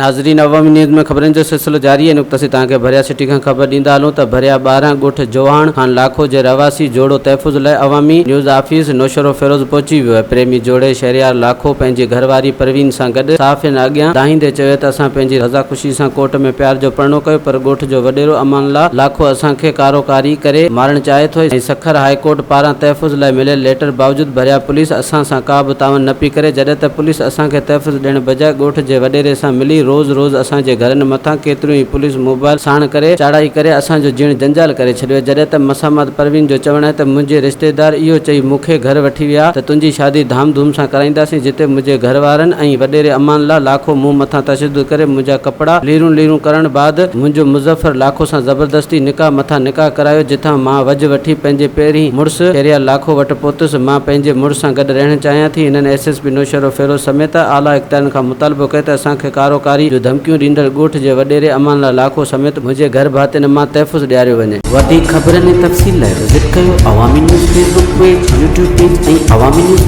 ناظرين عوامي نيوز ۾ خبرن جو سلسلو جاري آهي نقطه سي توهان کي ڀريا سٽي کان خبر ڏيندا هلون ته ڀريا 12 ڳوٺ جوهاڻ خان لاکو جي رهواسي جوڙو تحفظ لاء عوامي نيوز آفيس نوشهروفيروز پهچي ويو آهي پريمي جوڙي شهريار لاکو پنهنجي گهرواري پروين سان گڏ صحافين اڳيان دانهيندي چيو ته اسان پنهنجي رضا خوشي سان ڪورٽ ۾ پيار جو پرڻو ڪيو پر ڳوٺ جو وڏيرو امان الله لاکو اسان کي ڪارو ڪاري ڪري مارڻ چاهي ٿو ۽ سکر هاء ڪورٽ پاران تحفظ لاء مليل ليٽر باوجود ڀريا پوليس اسان سان ڪا به تعاون نه پئي ڪري جڏهن ته پوليس اسان کي تحفظ ڏيڻ بجاء ڳوٺ جي وڏيري سان ملي روز روز اسان جي گهرن مٿان ڪيتريون ئي پوليس موبائل ساڻ ڪري چاڙهائي ڪري اسان جو جيئڻ جنجال ڪري ڇڏيو جڏهن ته مسامات پروين جو چوڻ آهي ته منهنجي رشتيدار اهو چئي مون کي گهر وٺي ويا ته تنهنجي شادي ڌام ڌوم سان ڪرائينداسين جتي منهنجي گهر وارن ۽ وڏيري امان الله لاکو مون مٿان تشدد ڪري منهنجا ڪپڙا ليرون ليرون ڪرڻ بعد منهنجو مظفر لاکو سان زبردستي نڪاح مٿان نڪاح ڪرايو جتان مان وجهه وٺي پنهنجي پهرين مڙس شهريار لاکو وٽ پهتس مان پنهنجي مڙس سان گڏ رهڻ چاهيان ٿي هنن ايس ايس پي نوشهروفيروز سميت اعليٰ اختيارين کان مطالبو ڪيو ته اسان کي ڪارو ڪاري جون ڌمڪيون ڏيندڙ ڳوٺ جي وڏيري امان الله لاکو سميت منهنجي گهر ڀاتين مان تحفظ ڏياريو وڃي. وڌيڪ خبرن ۽ تفصيل لاء وزٽ ڪيو Awami news Facebook page, YouTube page ۽ Awami news.